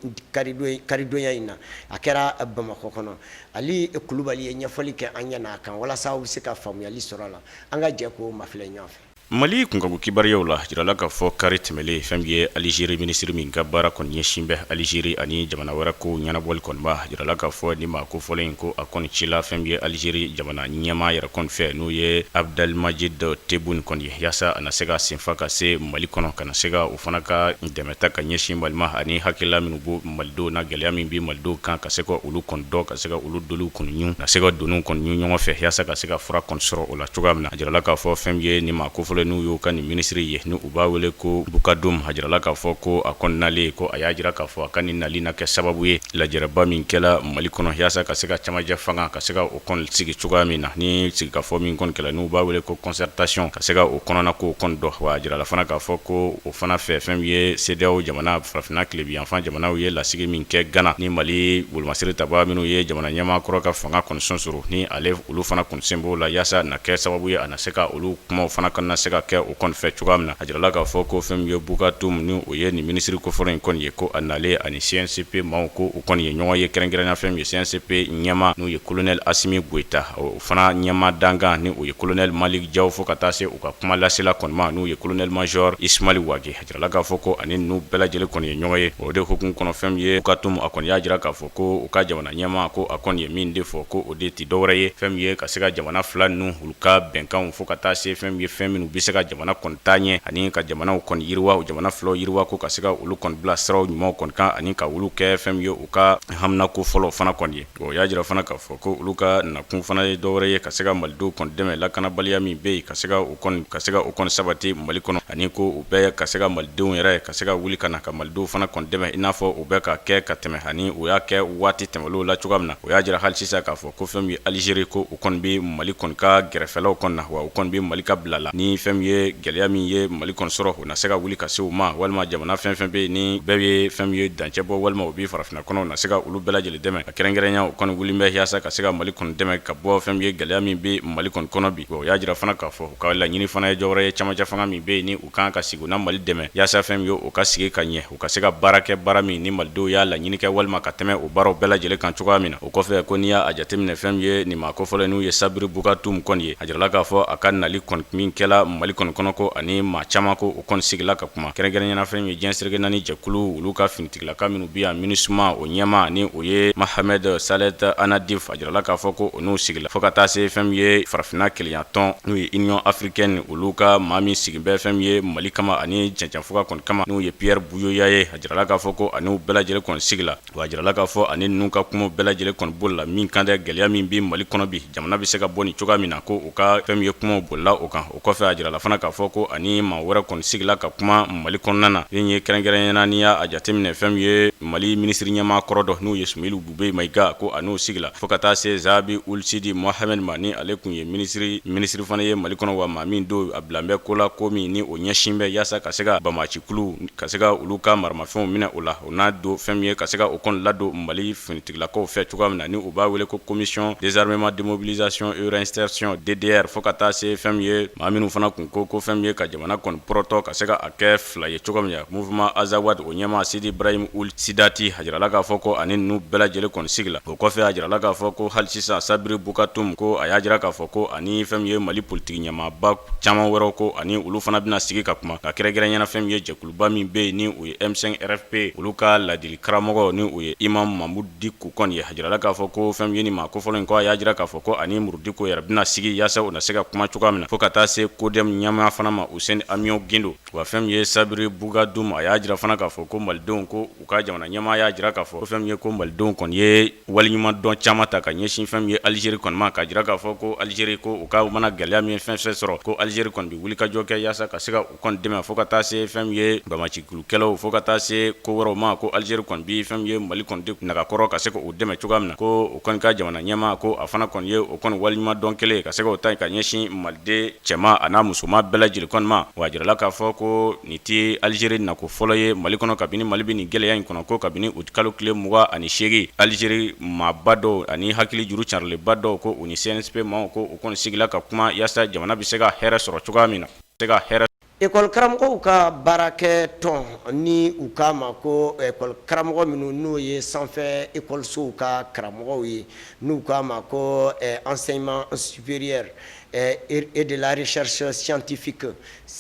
karidonya in na. A kɛra Bamakɔ kɔnɔ. Ali Kulubali ye ɲɛfɔli kɛ an ɲɛna a kan walasa aw bɛ se ka faamuyali sɔrɔ a la. An ka jɛ k'o mafilɛ ɲɔgɔn fɛ. Mali kunkanko kibaruyaw la, jirala k'a fɔ kari tɛmɛlen, fɛn min ye Alizeri minisiri min ka baara kɔni ɲɛsin bɛ Alizeri ani jamana wɛrɛ ko ɲɛnabɔli kɔni ma, jirala k'a fɔ ni maa kofɔlen in ko a kɔni cila fɛn min ye Alizeri jamana ɲɛmaa yɛrɛ kɔni fɛ, n'o ye Abdelmadjid Tebboune kɔni ye, yaasa a na se ka senfa ka se Mali kɔnɔ, ka na se ka o fana ka dɛmɛ ta ka ɲɛsin Mali ma, ani hakilila minnu b'o Malidenw na, gɛlɛya min bɛ Malidenw kan, ka se ka olu kɔni dɔn, ka se ka olu doliw kɔni ɲun, ka se ka doniw kɔni ɲun ɲɔgɔn fɛ, yaasa ka se ka fura kɔni sɔrɔ o la cogoya min na. A jirala k'a fɔ fɛn min ye ni maa kofɔlen n'u y'o ka nin minisiri ye, ni u b'a wele ko Bukadum, a jirala k'a fɔ ko a kɔni nalen, ko a y'a jira k'a fɔ a ka nin nali na kɛ sababu ye lajɛrɛba min kɛla Mali kɔnɔ, yaasa ka se ka camancɛ fanga ka se ka o kɔni sigi cogoya min na, ni sigikafɔ min kɔni kɛla n'u b'a wele ko concertation, ka se ka o kɔnɔna kow kɔni dɔn. Wa a jirala fana k'a fɔ ko o fana fɛ, fɛn min ye CEDEAO jamana, farafinna tilebinyanfan jamanaw ye lasigi min kɛ Gana, ni Mali wolomasiri tabaa minnu ye jamana ɲɛmaa kɔrɔ ka fanga kɔni sonsoro, ni ale olu fana kun sen b'o la, yaasa na kɛ sababu ye a na se ka olu kumaw fana kana se ka kɛ o kɔni fɛ cogoya min na. A jirala k'a fɔ ko fɛn min ye Bukadum, ni o ye nin minisiri kofɔlen in kɔni ye, ko a nalen ani CNSP maaw ko u kɔni ye ɲɔgɔn ye, kɛrɛnkɛrɛnya fɛn min ye CNSP ɲɛmaa, n'o ye colonel Asimi Goyita, o fana ɲɛmaa dankan, ni o ye colonel Malik Jaw, fo ka taa se u ka kuma lasela kɔni ma, n'o ye colonel major Ismail Wage. A jirala k'a fɔ ko ani ninnu bɛɛ lajɛlen kɔni ye ɲɔgɔn ye. O de hukumu kɔnɔ, fɛn min ye Bukadum, a kɔni y'a jira k'a fɔ ko u ka jamana ɲɛmaa, ko a kɔni ye min de fɔ, ko o de tɛ dɔwɛrɛ ye fɛn min ye ka se ka jamana fila ninnu olu ka bɛnkanw, fo ka taa se fɛn min ye fɛn minnu bɛ se ka jamana kɔni taa ɲɛ ani ka jamanaw kɔni yiriwa, jamana filaw yiriwa, ko ka se ka olu kɔni bila siraw ɲumanw kɔni kan ani ka olu kɛ fɛn min ye u ka haminako fɔlɔ fana kɔni ye. O y'a jira fana k'a fɔ ko olu ka nakun fana ye dɔwɛrɛ ye ka se ka malidenw kɔni dɛmɛ lakanabaliya min bɛ yen, ka se ka o kɔni ka se ka o kɔni sabati Mali kɔnɔ, ani ko u bɛɛ ka se ka malidenw yɛrɛ ka se ka wuli ka na ka malidenw fana kɔni dɛmɛ, i n'a fɔ u bɛ ka kɛ ka tɛmɛ ani u y'a kɛ waati tɛmɛnlenw la cogoya min na. O y'a jira hali sisan k'a fɔ ko fɛn min ye Alizeri, ko u kɔni bɛ Mali kɔni ka gɛrɛfɛlaw kɔni na, wa u kɔni bɛ Mali ka bila la, ni fɛn min ye gɛlɛya min ye Mali kɔni sɔrɔ, u na se ka wuli ka se u ma, walima jamana fɛn fɛn bɛ yen ni bɛɛ ye fɛn min ye dancɛ bɔ, walima u bɛ farafinna kɔnɔ, u na se ka olu bɛɛ lajɛlen dɛmɛ. A kɛrɛnkɛrɛnya, u kɔni wulilen bɛ yaasa ka se ka Mali kɔni dɛmɛ ka bɔ fɛn min ye gɛlɛya min bɛ Mali kɔni kɔnɔ bi. O y'a jira fana k'a fɔ u ka laɲini fana ye dɔwɛrɛ ye camancɛ fanga min bɛ yen ni u kan ka sigi, u na Mali dɛmɛ yaasa fɛn min ye u ka sigi ka ɲɛ, u ka se ka baara kɛ, baara min ni malidenw y'a laɲini kɛ, walima ka tɛmɛ o baaraw bɛɛ lajɛlen kan cogoya min na. O kɔfɛ, ko n'i y'a jateminɛ, fɛn min ye nin maa kofɔlen n'u ye Sabiri Bukatum kɔni ye, a jirala k'a fɔ a ka nali kɔni min kɛla Mali kɔni kɔnɔ, ko ani maa caman ko u kɔni sigila ka kuma, kɛrɛnkɛrɛnya na fɛn min ye diɲɛ seleke naani jɛkulu olu ka finitigilaka minnu bɛ yan, MINUSMA, o ɲɛmaa ni o ye Mahamɛd Salɛt Anadif, a jirala k'a fɔ ko o n'u sigila, fo ka taa se fɛn min ye farafinna kelenya tɔn, n'o ye Union africaine, olu ka maa min sigin bɛ fɛn min ye Mali kama ani cɛncɛnfuga kɔni kama, n'o ye Pierre Buyoya ye, a jirala k'a fɔ ko a n'u bɛɛ lajɛlen kɔni sigila. Wa a jirala k'a fɔ ani ninnu ka kuma bɛɛ lajɛlen kɔni bolila min kan dɛ, gɛlɛya min bɛ Mali kɔnɔ bi, jamana bɛ se ka bɔ nin cogoya min na, ko u ka fɛn min ye kumaw bolila o kan. O kɔfɛ, a jirala fana k'a fɔ ko ani maa wɛrɛ kɔni sigila ka kuma Mali kɔnɔna na, min ye kɛrɛnkɛrɛnya na n'i y'a jateminɛ fɛn min ye Mali minisiri ɲɛmaa kɔrɔ dɔ, n'o ye Sumeyilu Bubɛyi Mayiga, ko a n'o sigila, fo ka taa se Zabi Ul Sidi Mohamɛd ma, ni ale tun ye minisiri fana ye Mali kɔnɔ, wa maa min don a bilan bɛ ko la, ko min ni o ɲɛsin bɛ yaasa ka se ka banbaancikulu ka se ka olu ka maramafɛnw minɛ o la, o n'a don fɛn min ye ka se ka o kɔni ladon Mali finitigilakaw fɛ cogoya min na, ni u b'a wele ko commission désarmement démobilisation et réinsertion DDR, fo ka taa se fɛn min ye maa minnu fana kun ko fɛn min ye ka jamana kɔni pɔrɔtɔ ka se ka a kɛ fila ye cogo min na, mouvement Azawad o ɲɛmaa Sidi Ibrahim Ul Sidati, a jirala k'a fɔ ko ani ninnu bɛɛ lajɛlen kɔni sigila. O kɔfɛ, a jirala k'a fɔ ko hali sisan Sabiri Bukatum, ko a y'a jira k'a fɔ ko ani fɛn min ye Mali politiki ɲɛmaaba caman wɛrɛw, ko ani olu fana bɛna sigi ka kuma, ka kɛrɛnkɛrɛnya na fɛn min ye jɛkuluba min bɛ yen ni o ye M5 RFP, olu ka ladili karamɔgɔ ni o ye Imam Mamudu Diko kɔni ye. A jirala k'a fɔ ko fɛn min ye nin maa kofɔlen in, ko a y'a jira k'a fɔ ko ani Muru Diko yɛrɛ bɛna sigi yaasa u na se ka kuma cogoya min na, fo ka taa se CODEM ɲɛmaa fana ma, Useni Amiɔn Gindo. Wa fɛn min ye Sabiri Bukatum, a y'a jira fana k'a fɔ ko malidenw, ko u ka jamana ɲɛmaa y'a jira k'a fɔ ko fɛn min ye ko malidenw kɔni ye waleɲuman dɔn caman ta ka ɲɛsin fɛn min ye Alizeri kɔni ma, k'a jira k'a fɔ ko Alizeri, ko u ka mana gɛlɛya min fɛn fɛn sɔrɔ, ko Alizeri kɔni bɛ wulikajɔ kɛ yaasa ka se ka u kɔni dɛmɛ, fo ka taa se fɛn min ye banbaancikulukɛlaw, fo ka taa se ko wɛrɛw ma, ko Alizeri kɔni bɛ fɛn min ye Mali kɔni de nagakɔrɔ ka se k'u dɛmɛ cogoya min na. Ko u kɔni ka jamana ɲɛmaa, ko a fana kɔni ye o kɔni waleɲuman dɔn kelen ka se k'o ta ka ɲɛsin maliden cɛman a n'a muso musoman bɛɛ lajɛlen kɔni ma. Wa a jirala k'a fɔ ko nin tɛ Alizeri nako fɔlɔ ye Mali kɔnɔ kabini Mali bɛ nin gɛlɛya in kɔnɔ, ko kabini uti kalo tile 28, Alizeri maaba dɔw ani hakili juru carilenba dɔw, ko u ni CNSP maaw, ko u kɔni sigila ka kuma yaasa jamana bɛ se ka hɛrɛ sɔrɔ cogoya min na, se ka hɛrɛ. École karamɔgɔw ka baarakɛ tɔn, ni u k'a ma ko école karamɔgɔ minnu n'o ye sanfɛ école-sow ka karamɔgɔw ye, n'u k'a ma ko enseignement supérieur et de la recherche scientifique,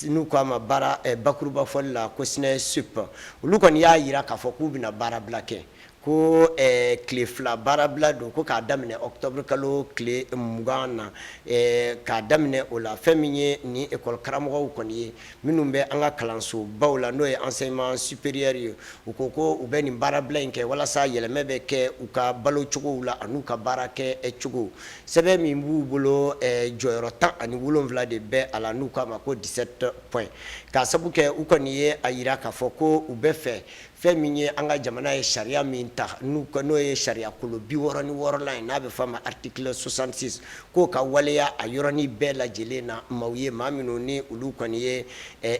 n'u k'a ma baara bakuruba fɔli la ko SNESUP, olu kɔni y'a jira k'a fɔ k'u bɛna baarabila kɛ, ko tile 2 baarabila don, ko k'a daminɛ octobre kalo tile 20 na, k'a daminɛ o la. Fɛn min ye ni école karamɔgɔw kɔni ye minnu bɛ an ka kalansobaw la, n'o ye enseignement supérieur ye, u ko ko u bɛ nin baarabila in kɛ walasa yɛlɛmɛ bɛ kɛ u ka balocogow la an'u ka baara kɛ cogo. Sɛbɛn min b'u bolo, jɔyɔrɔ 17 de bɛ a la, n'u k'a ma ko 17 points, k'a sabu kɛ u kɔni ye a jira k'a fɔ ko u bɛ fɛ fɛn min ye an ka jamana ye sariya min ta, n'o ye sariya kolo 66lan ye, n'a bɛ f'a ma article 66, k'o ka waleya a yɔrɔnin bɛɛ lajɛlen na. Maaw ye, maa minnu ni olu kɔni ye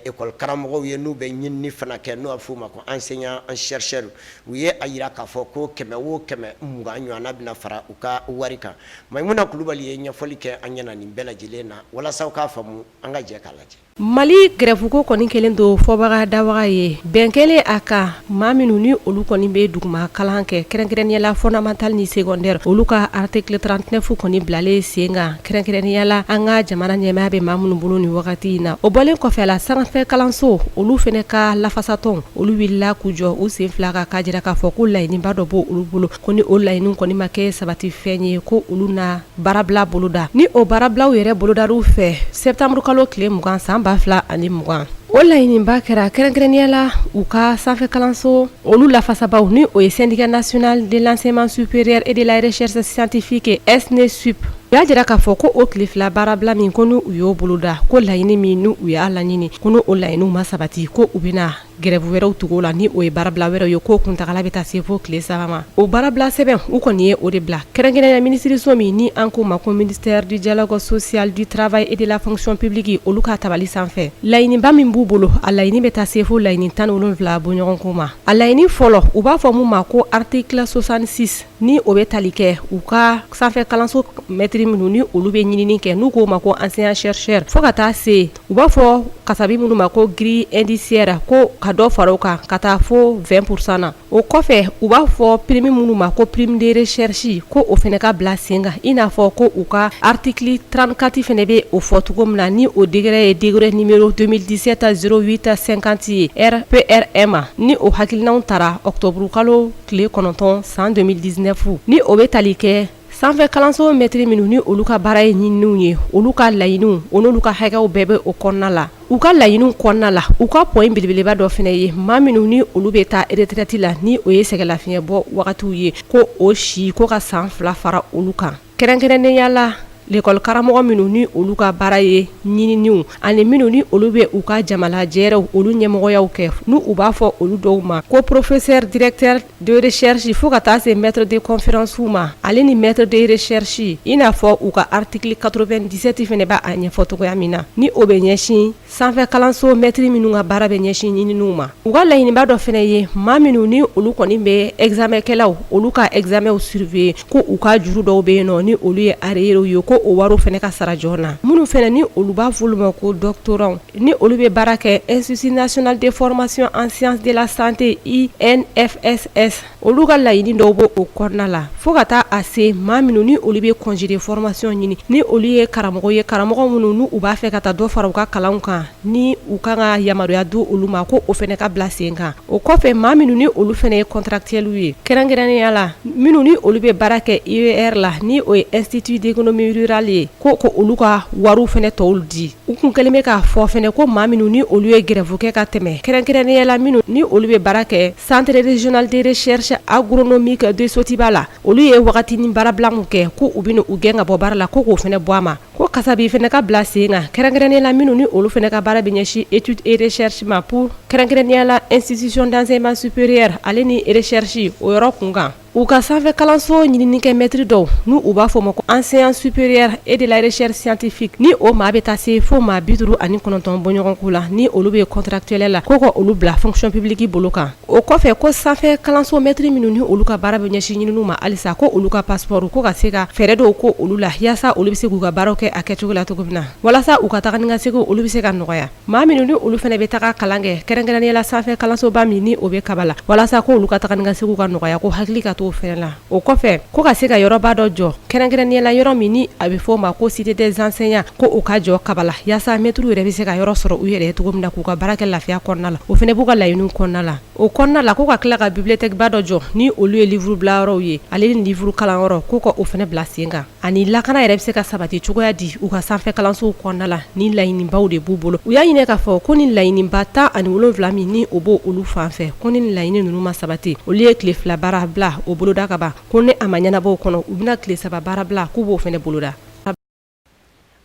école karamɔgɔw ye, n'u bɛ ɲinini fana kɛ, n'o b'a f'u ma ko enseignant chercheur, u ye a jira k'a fɔ ko kɛmɛ o kɛmɛ 20 ɲɔgɔnna bɛna fara u ka wari kan. Mayimuna Kulubali ye ɲɛfɔli kɛ an ɲɛna nin bɛɛ lajɛlen na walasa k'a faamu. An ka jɛ k'a lajɛ. Mali grève ko kɔni kɛlen don fɔbaga dabaga ye. Bɛn kɛlen a kan, maa minnu ni olu kɔni bɛ duguma kalan kɛ, kɛrɛnkɛrɛnnenya la fondamental ni secondaire, olu ka article 39 kɔni bilalen sen kan, kɛrɛnkɛrɛnnenya la an ka jamana ɲɛmaaya bɛ maa minnu bolo nin wagati in na. O bɔlen kɔfɛ la, sanfɛ kalanso olu fana ka lafasatɔn, olu wulila k'u jɔ u sen fila kan, k'a jira k'a fɔ ko laɲiniba dɔ b' olu bolo, ko ni o laɲini kɔni ma kɛ sabati fɛn ye, ko olu na baarabila boloda. Ni o baarabilaw yɛrɛ bolodar'u fɛ septembre kalo tile 20 san 2020, o laɲiniba kɛra kɛrɛnkɛrɛnnenya la u ka sanfɛ kalanso olu lafasabaw, ni o ye syndicat national de l'enseignement supérieur et de la recherche scientifique SNESUP, u y'a jira k'a fɔ ko o tile 2 baarabila min ko n'u y'o boloda, ko laɲini min n'u y'a laɲini, ko n'o laɲiniw ma sabati, ko u bɛna grève wɛrɛw tugu la, ni o ye baarabila wɛrɛw ye, ko kuntagala bɛ taa se fo tile 3 ma. O baarabila sɛbɛn, u kɔni ye o de bila kɛrɛnkɛrɛnya minisiriso min ni an k'o ma ko ministère du dialogue social, du travail et de la fonction publique, olu ka tabali sanfɛ. Laɲiniba min b'u bolo, a laɲini bɛ taa se fo laɲini 17 bɔɲɔgɔnko ma. A laɲini fɔlɔ, u b'a fɔ mun ma ko article 66, ni o bɛ tali kɛ u ka sanfɛ kalanso mɛtiri minnu ni olu bɛ ɲinini kɛ, n'u k'o ma ko enseignant chercheur, fo ka taa se u b'a fɔ kasabi minnu ma ko grille indiciaire, ko ka dɔ fara o kan ka taa fo 20% na. O kɔfɛ, u b'a fɔ prime minnu ma ko prime de recherche, ko o fana ka bila sen kan, i n'a fɔ ko u ka article 34 fana bɛ o fɔ cogo min na, ni o décret ye décret numéro 2017 08 50 ye RPRM, ni o hakilinaw tara octobre kalo tile 9 san 2019, ni o bɛ tali kɛ sanfɛ kalanso mɛtiri minnu ni olu ka baara ye ɲininiw ye, olu ka laɲiniw, o n'olu ka hakɛw bɛɛ bɛ o kɔnɔna la. U ka laɲiniw kɔnɔna la, u ka point belebeleba dɔ fana ye maa minnu ni olu bɛ taa retraite la, ni o ye sɛgɛlafiɲɛ bɔ wagatiw ye, ko o si ko ka san 2 fara olu kan, kɛrɛnkɛrɛnnenya la l'école karamɔgɔ minnu ni olu ka baara ye ɲininiw, ani minnu ni olu bɛ u ka jamalajɛrɛw olu ɲɛmɔgɔyaw kɛ, n'u u b'a fɔ olu dɔw ma ko professeur directeur de recherche, fo ka taa se maître de conférence ma, ale ni maître de recherche, i n'a fɔ u ka article 97 fana b'a ɲɛfɔ cogoya min na, ni o bɛ ɲɛsin sanfɛ kalanso mɛtiri minnu ka baara bɛ ɲɛsin ɲininiw ma. U ka laɲiniba dɔ fana ye maa minnu ni olu kɔni bɛ examenkɛlaw olu ka examenw surveiller, ko u ka juru dɔw bɛ yen nɔ, ni olu ye arriérés ye, ko o wariw fana ka sara joona. Minnu fana ni olu b'a fɔ olu ma ko doctorants, ni olu bɛ baara kɛ Institut national de formation en sciences de la santé INFSS, olu ka laɲini dɔw b'o o kɔnɔna la, fo ka taa a se maa minnu ni olu bɛ congé de formation ɲini, ni olu ye karamɔgɔ ye, karamɔgɔ minnu n'u b'a fɛ ka taa dɔ fara u ka kalanw kan, ni u kan ka yamaruya di olu ma, ko o fana ka bila sen kan. O kɔfɛ, maa minnu ni olu fana ye contractuels ye, kɛrɛnkɛrɛnnenya la minnu ni olu bɛ baara kɛ IER la, ni o ye Institut d'économie rurale ye, ko olu ka wariw fana tɔw di. U kun kɛlen bɛ k'a fɔ fana ko maa minnu ni olu ye grève kɛ ka tɛmɛ, kɛrɛnkɛrɛnnenya la minnu ni olu bɛ baara kɛ Centre régional de recherche agronomique de Sotiba la, olu ye wagatinin baarabila min kɛ, ko u bɛna u gɛn ka bɔ baara la, ko k'o fana bɔ a ma, ko kasabi fana ka bila sen kan, kɛrɛnkɛrɛnnenya la minnu ni olu fana ka baara bɛ ɲɛsin étude et recherche ma, pour kɛrɛnkɛrɛnnenya la institution d'enseignement supérieur ale ni recherche o yɔrɔ kun kan. U ka sanfɛ kalanso ɲininikɛ mɛtiri dɔw n'u u b'a fɔ ma ko enseignants supérieurs et de la recherche scientifique ni o maa bɛ taa se fo maa 59 bɔɲɔgɔnko la ni olu bɛ contractuel la ko ka olu bila fonction publique bolo kan. O kɔfɛ ko sanfɛ kalanso mɛtiri minnu ni olu ka baara bɛ ɲɛsin ɲininiw ma halisa ko olu ka passeport ko ka se ka fɛɛrɛ dɔw ko olu la yaasa olu bɛ se k'u ka baaraw kɛ a kɛcogo la cogo min na walasa u ka taga ni ka segin olu bɛ se ka nɔgɔya. Maa minnu ni olu fana bɛ taga kalan kɛ kɛrɛnkɛrɛnnenya la sanfɛ kalansoba min ni o bɛ Kabala walasa ko olu ka taga ni ka segin ka nɔgɔya ko hakili ka t'o fana la. O kɔfɛ ko ka se ka yɔrɔba dɔ jɔ kɛrɛnkɛrɛnnenya la yɔrɔ min ni a bɛ fɔ o ma ko cité des enseignants ko o ka jɔ Kabala yaasa mɛtiriw yɛrɛ bɛ se ka yɔrɔ sɔrɔ u yɛrɛ ye cogo min na k'u ka baara kɛ lafiya kɔnɔna la. O fana b'u ka laɲiniw kɔnɔna la. O kɔnɔna la ko ka tila ka bibliothèque ba dɔ jɔ ni olu ye livre bilayɔrɔw ye ale ni livre kalanyɔrɔ ko ka o fana bila sen kan. Ani lakana yɛrɛ bɛ se ka sabati cogoya di u ka sanfɛ kalansow kɔnɔna la ni laɲinibaw de b'u bolo. U y'a ɲini k'a fɔ ko ni laɲiniba 17 min ni o b'o olu fan fɛ ko ni laɲini ninnu ma sabati olu ye tile 2 baara bila o boloda ka ban ko ni a ma ɲɛnabɔ o kɔnɔ u bɛna tile 3 baara bila k'u b'o fana boloda.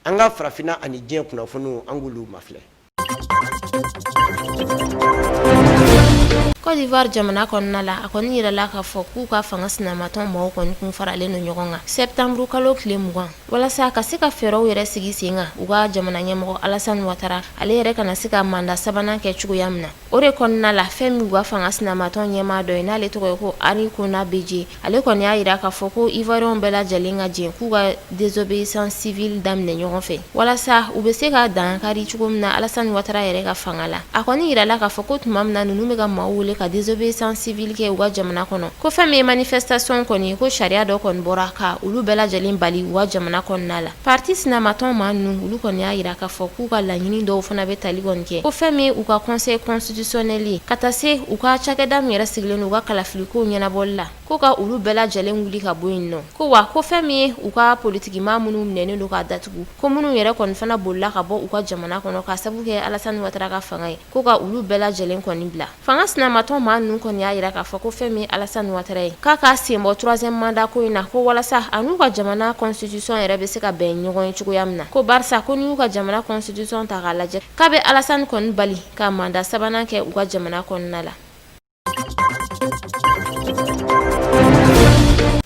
An ka farafinna ani diɲɛ kunnafoniw an k'olu mafilɛ. Côte d'Ivoire jamana kɔnɔna la, a kɔni yirala k'a fɔ k'u ka fanga sinamatɔn maaw kɔni kun faralen don ɲɔgɔn kan septembre kalo tile 20 walasa ka se ka fɛɛrɛw yɛrɛ sigi sen kan u ka jamana ɲɛmɔgɔ Alassane Ouattara ale yɛrɛ kana se ka mandat sabanan kɛ cogoya min na. O de kɔnɔna la fɛn min u ka fanga sinamatɔn ɲɛmaa dɔ ye n'ale tɔgɔ ye ko Henri Konan Bédié ale kɔni y'a jira k'a fɔ ko Ivoirienw bɛɛ lajɛlen ka jɛ k'u ka désobéissance civile daminɛ ɲɔgɔn fɛ walasa u bɛ se ka dankari cogo min na Alassane Ouattara yɛrɛ ka fanga la. A kɔni jirala k'a fɔ ko tuma min na ninnu bɛ ka maaw wele ka désobéissance civile kɛ u ka jamana kɔnɔ, ko fɛn min ye manifestation kɔni ye, ko sariya dɔ kɔni bɔra ka olu bɛɛ lajɛlen bali u ka jamana kɔnɔna la. Parti sinamatɔn maa ninnu olu kɔni y'a jira k'a fɔ k'u ka laɲini dɔw fana bɛ tali kɔni kɛ ko fɛn min u ka conseil constitutionnel ye ka taa se u ka cakɛda min yɛrɛ sigilen u ka kalafilikow ɲɛnabɔli la ko ka olu bɛɛ lajɛlen wuli ka bɔ yen nɔ ko wa ko fɛn min ye u ka politikimaa minnu minɛnen don k'a datugu ko minnu yɛrɛ kɔni fana bolila ka bɔ u ka jamana kɔnɔ k'a sabu kɛ Alassane Ouattara ka fanga ye ko ka olu bɛɛ lajɛlen kɔni bila. Fanga sinamatɔn maa ninnu kɔni y'a jira k'a fɔ ko fɛn min ye Alassane Ouattara ye k'a k'a sen bɔ troisième mandat ko in na ko walasa a n'u ka jamana constitution yɛrɛ bɛ se ka bɛn ɲɔgɔn ye cogoya min na ko barisa ko n'i y'u ka jamana constitution ta k'a lajɛ k'a bɛ Alassane kɔni bali ka mandat sabanan kɛ u ka jamana kɔnɔna la.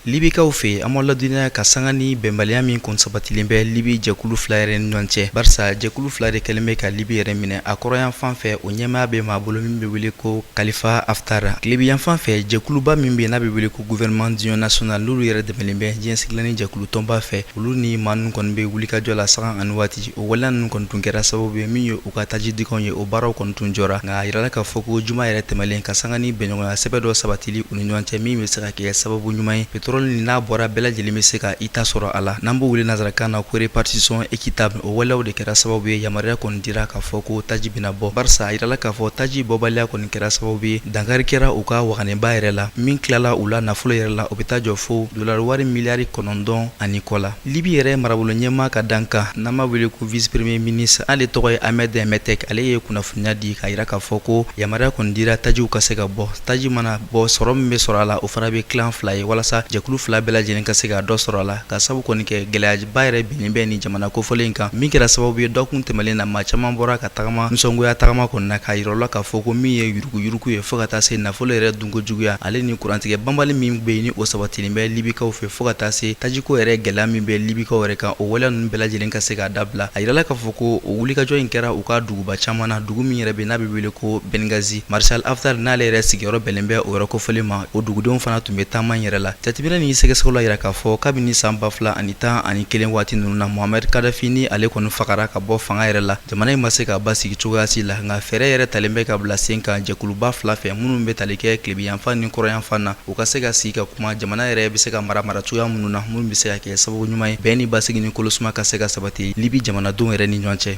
Libikaw fɛ an b'aw ladɔnniya ka sanga ni bɛnbaliya min kun sabatilen bɛ Libi jɛkulu fila yɛrɛ ni ɲɔgɔn cɛ barisa jɛkulu fila de kɛlen bɛ ka Libi yɛrɛ minɛ a kɔrɔnyanfan fɛ o ɲɛmaaya bɛ maa bolo min bɛ wele ko Kalifa Haftar tilebiyanfan fɛ jɛkuluba min bɛ n'a bɛ wele ko gouvernement d'union nationale n'olu yɛrɛ dɛmɛlen bɛ diɲɛ seleke naani jɛkulu tɔnba fɛ olu ni maa ninnu kɔni bɛ wulikajɔ la sanga ani waati o waleya ninnu kɔni tun kɛra sababu ye min ye u ka taji dingɛw ye o baaraw kɔni tun jɔra nka a yirala k'a fɔ ko juma yɛrɛ tɛmɛlen ka sanga ni bɛnɲɔgɔnya sɛbɛn dɔ sabatili u ni ɲɔgɔn cɛ min bɛ se ka kɛ sababu ɲuman ye pétrole nin n'a bɔra bɛɛ lajɛlen bɛ se ka i ta sɔrɔ a la n'an b'o wele nansarakan na ko répartition équitable o waleyaw de kɛra sababu ye yamaruya kɔni dira k'a fɔ ko taji bɛna bɔ barisa a yirala k'a fɔ taji bɔbaliya kɔni kɛra sababu ye dankari kɛra u ka waganeba yɛrɛ la min tilala u la nafolo yɛrɛ la o bɛ taa jɔ fo dolari wari miliyari 9 ani kɔ la Libi yɛrɛ marabolo ɲɛmaa ka dankan n'an b'a wele ko vice premier ministre ale tɔgɔ ye Ahmed Metek ale ye kunnafoniya di k'a yira k'a fɔ ko yamaruya kɔni dira tajiw ka se ka bɔ taji mana bɔ sɔrɔ min bɛ sɔrɔ a la o fana bɛ tilan fila ye walasa jɛkulu fila bɛɛ lajɛlen ka se ka dɔ sɔrɔ a la ka sabu kɔni kɛ gɛlɛyaba yɛrɛ binnen bɛ nin jamana kofɔlen in kan min kɛra sababu ye dɔgɔkun tɛmɛlen na maa caman bɔra ka tagama nisɔngoya tagama kɔni na k'a yira u la k'a fɔ ko min ye yuruguyurugu ye fo ka taa se nafolo yɛrɛ dunko juguya ale ni kurantigɛ banbali min bɛ yen ni o sabatilen bɛ libikaw fɛ fo ka taa se tajiko yɛrɛ gɛlɛya min bɛ libikaw yɛrɛ kan o waleya ninnu bɛɛ lajɛlen ka se k'a dabila a yirala k'a fɔ ko o wulikajɔ in kɛra u ka duguba caman na dugu min yɛrɛ bɛ n'a bɛ wele ko Benghazi Maréchal Haftar n'ale yɛrɛ sigiyɔrɔ bɛnnen bɛ o yɔrɔ kofɔlen ma o dugudenw fana tun bɛ taama in yɛrɛ la jateminɛ ni sɛgɛsɛgɛliw y'a yira k'a fɔ kabini san 2011 waati ninnu na Mohamed Kadafi ni ale kɔni fagara ka bɔ fanga yɛrɛ la jamana in ma se ka basigi cogoya si la nka fɛɛrɛ yɛrɛ talen bɛ ka bila sen kan jɛkuluba fila fɛ minnu bɛ tali kɛ tilebinyanfan ni kɔrɔnyanfan na u ka se ka sigi ka kuma jamana yɛrɛ bɛ se ka mara mara cogoya minnu na minnu bɛ se ka kɛ sababu ɲuman ye bɛn ni basigi ni kolosuma ka se ka sabati Libi jamanadenw yɛrɛ ni ɲɔgɔn cɛ.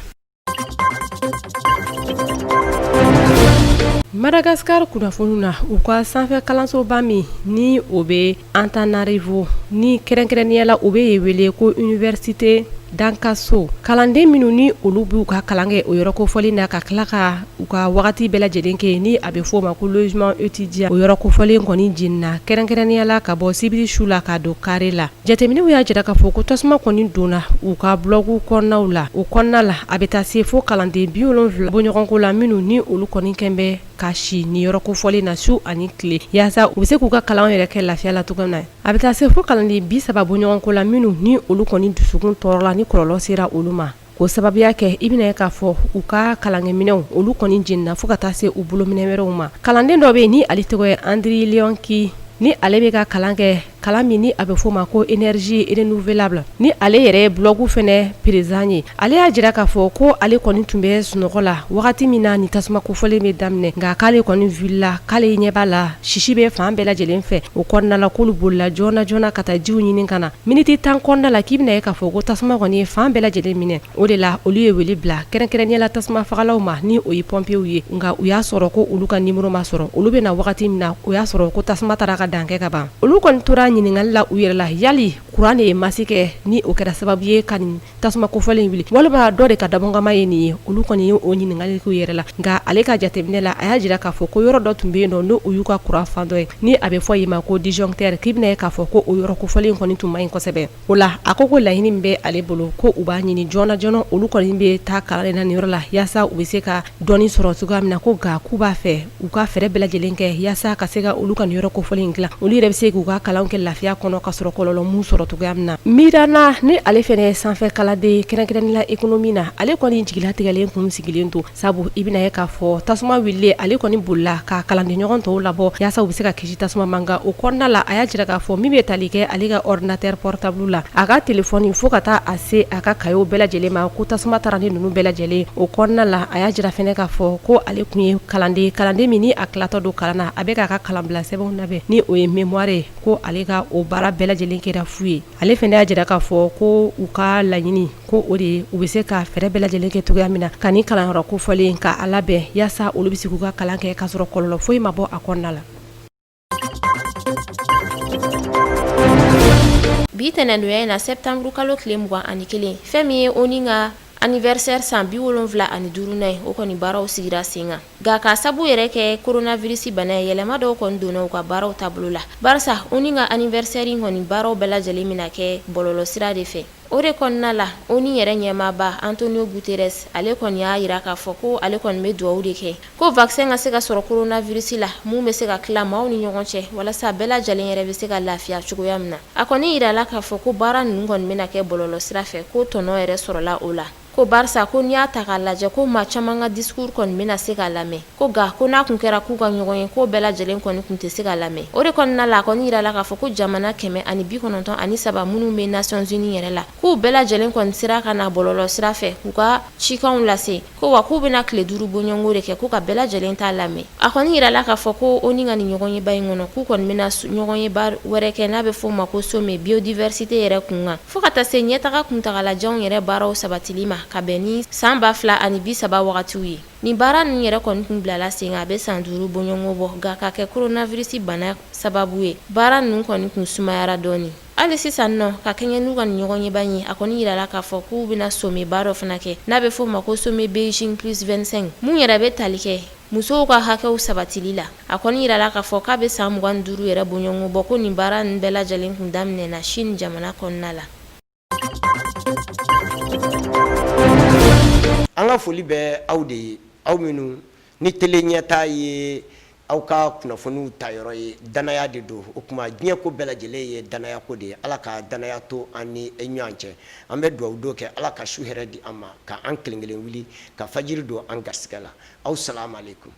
Madagascar kunnafoniw na, u ka sanfɛ kalansoba min ni o bɛ Antananarivo ni kɛrɛnkɛrɛnnenya la u bɛ yen wele ko université Dankaso kalanden minnu ni olu b'u ka kalan kɛ o yɔrɔ kofɔlen na ka tila ka u ka wagati bɛɛ lajɛlen kɛ ni a bɛ f'o ma ko logement étudiant o yɔrɔ kofɔlen kɔni jenina kɛrɛnkɛrɛnnenya la ka bɔ sibiri su la ka don kari la. Jateminɛw y'a jira k'a fɔ ko tasuma kɔni donna u ka bulɔku kɔnɔnaw la o kɔnɔna la a bɛ taa se fo kalanden 70 bɔɲɔgɔnko la minnu ni olu kɔni kɛn bɛ ka si nin yɔrɔ kofɔlen na su ani tile yaasa u bɛ se k'u ka kalan yɛrɛ kɛ lafiya la cogo min na. A bɛ taa se fo kalanden 30 bɔɲɔgɔnko la minnu ni olu kɔni dusukun tɔɔrɔla ni kɔlɔlɔ sera olu ma. K'o sababuya kɛ i bɛna ye k'a fɔ u ka kalankɛminɛnw olu kɔni jenina fo ka taa se u bolominɛn wɛrɛw ma. Kalanden dɔ bɛ yen ni ale tɔgɔ ye Andri Leonki ni ale bɛ ka kalan kɛ kalan min ni a bɛ f'o ma ko énergie renouvelable ni ale yɛrɛ ye bloc fɛnɛ président ye. Ale y'a jira k'a fɔ ko ale kɔni tun bɛ sunɔgɔ la wagati min na ni tasuma kofɔlen bɛ daminɛ nka k'ale kɔni wulila k'ale ɲɛ b'a la sisi bɛ fan bɛɛ lajɛlen fɛ o kɔnɔna la k'olu bolila joona joona ka taa jiw ɲini ka na. Miniti 10 kɔnɔna la k'i bɛna ye k'a fɔ ko tasuma kɔni ye fan bɛɛ lajɛlen minɛ o de la olu ye wele bila kɛrɛnkɛrɛnnenya la tasuma fagalaw ma ni o ye pɔnpew ye nka u y'a sɔrɔ ko olu ka nimoro ma sɔrɔ olu bɛ na wagati min na o y'a sɔrɔ ko tasuma taara ka dan kɛ ka ban olu kɔni tora ɲininkali la u yɛrɛ la yali kuran de ye masi kɛ ni o kɛra sababu ye ka nin tasuma kofɔlen wuli walima dɔ de ka dabɔkama ye nin ye olu kɔni ye o ɲininkali k'u yɛrɛ la nka ale ka jateminɛ la a y'a jira k'a fɔ ko yɔrɔ dɔ tun bɛ yen nɔ n'o y'u ka kuran fan dɔ ye ni a bɛ fɔ yen ma ko disjoncteur k'i bɛna ye k'a fɔ ko o yɔrɔ kofɔlen kɔni tun man ɲi kosɛbɛ o la a ko ko laɲini min bɛ ale bolo ko u b'a ɲini joona joona olu kɔni bɛ taa kalan na nin yɔrɔ la yaasa u bɛ se ka dɔnni sɔrɔ cogoya min na ko nka k'u b'a fɛ u ka fɛɛrɛ bɛɛ lajɛlen kɛ yaasa ka se ka olu ka nin yɔrɔ kofɔlen dilan olu yɛrɛ bɛ se k'u ka kalan kɛ lafiya kɔnɔ ka sɔrɔ kɔlɔlɔ m'u sɔrɔ cogoya min na. Mirana ni ale fɛnɛ ye sanfɛ kalanden kɛrɛnkɛrɛnnen la économie na ale kɔni jigilatigɛlen kun sigilen don sabu i bɛna ye k'a fɔ tasuma wulilen ale kɔni bolila ka kalandenɲɔgɔn tɔw labɔ yaasa u bɛ se ka kisi tasuma ma nka o kɔnɔna la a y'a jira k'a fɔ min bɛ tali kɛ ale ka ordinateur portable la a ka téléphone fo ka taa a se a ka kayew bɛɛ lajɛlen ma ko tasuma taara ni ninnu bɛɛ lajɛlen o kɔnɔna la a y'a jira fɛnɛ k'a fɔ ko ale tun ye kalanden kalanden min ni a tilatɔ don kalan na a bɛ k'a ka kalanbila sɛbɛnw labɛn ni o ye mémoire ye ko ale ka o baara bɛɛ lajɛlen kɛra fu ye ale fɛnɛ y'a jira k'a fɔ ko u ka laɲini ko o de ye u bɛ se ka fɛɛrɛ bɛɛ lajɛlen kɛ cogoya min na ka nin kalanyɔrɔ kofɔlen ka a labɛn yaasa olu bɛ se k'u ka kalan kɛ k'a sɔrɔ kɔlɔlɔ foyi ma bɔ a kɔnɔna la. Bi tɛnɛndonya in na septembre kalo tile 21, fɛn min ye ONU ka anniversaire san 75nan ye, o kɔni baaraw sigira sen kan. Nka k'a sabu yɛrɛ kɛ coronavirus bana ye, yɛlɛma dɔw kɔni donna u ka baaraw taabolo la. Barisa ONU ka anniversaire in kɔni baaraw bɛɛ lajɛlen bɛna kɛ bɔlɔlɔsira de fɛ. O de kɔnɔna la ONU yɛrɛ ɲɛmaaba Antonio Guterres ale kɔni y'a jira k'a fɔ ko ale kɔni bɛ dugawu de kɛ ko vaccin ka se ka sɔrɔ coronavirus la mun bɛ se ka tila maaw ni ɲɔgɔn cɛ walasa bɛɛ lajɛlen yɛrɛ bɛ se ka lafiya cogoya min na. A kɔni jirala k'a fɔ ko baara ninnu kɔni bɛna kɛ bɔlɔlɔ sira fɛ ko tɔnɔ yɛrɛ sɔrɔla o la. Ko barisa ko n'i y'a ta k'a lajɛ ko maa caman ka discours kɔni bɛna se ka lamɛn ko nka ko n'a kun kɛra k'u ka ɲɔgɔn ye k'o bɛɛ lajɛlen kɔni kun tɛ se ka lamɛn. O de kɔnɔna la a kɔni jirala k'a fɔ ko jamana 193 minnu bɛ Nations Unies yɛrɛ la k'u bɛɛ lajɛlen kɔni sera ka na bɔlɔlɔ sira fɛ k'u ka cikanw lase ko wa k'u bɛna tile 5 bɔɲɔgɔnko de kɛ k'u ka bɛɛ lajɛlen ta lamɛn. A kɔni jirala k'a fɔ ko ONU ka nin ɲɔgɔnyeba in kɔnɔ k'u kɔni bɛna ɲɔgɔnyeba wɛrɛ kɛ n'a bɛ f'o ma ko sommet biodiversité yɛrɛ kunkan. Fo ka taa se ɲɛtaga kuntagalajanw yɛrɛ baaraw sabatili ma ka bɛn ni san 2030 wagatiw ye. Nin baara ninnu yɛrɛ kɔni tun bilala sen kan a bɛ san 5 bɔɲɔgɔnko bɔ, nka ka kɛ coronavirus bana sababu ye, baara ninnu kɔni tun sumayara dɔɔnin. Hali sisan nɔ, ka kɛɲɛ n'u ka nin ɲɔgɔnyeba in ye, a kɔni jirala k'a fɔ k'u bɛna sommet ba dɔ fana kɛ n'a bɛ f'o ma ko sommet Beijing plus 25 mun yɛrɛ bɛ tali kɛ musow ka hakɛw sabatili la. A kɔni jirala k'a fɔ k'a bɛ san 25 yɛrɛ bɔɲɔgɔnko bɔ ko nin baara ninnu bɛɛ lajɛlen kun daminɛna Chine jamana kɔnɔna la. An ka foli bɛ aw de ye, aw minnu ni tele ɲɛta ye aw ka kunnafoniw ta yɔrɔ ye, dannaya de don. O tuma diɲɛ ko bɛɛ lajɛlen ye dannaya ko de ye. Ala ka dannaya to an ni ɲɔgɔn cɛ. An bɛ dugawu don kɛ, Ala ka su hɛrɛ di an ma, ka an kelen kelen wuli ka fajiri don an garisɛgɛ la. Aw salamu aleykum.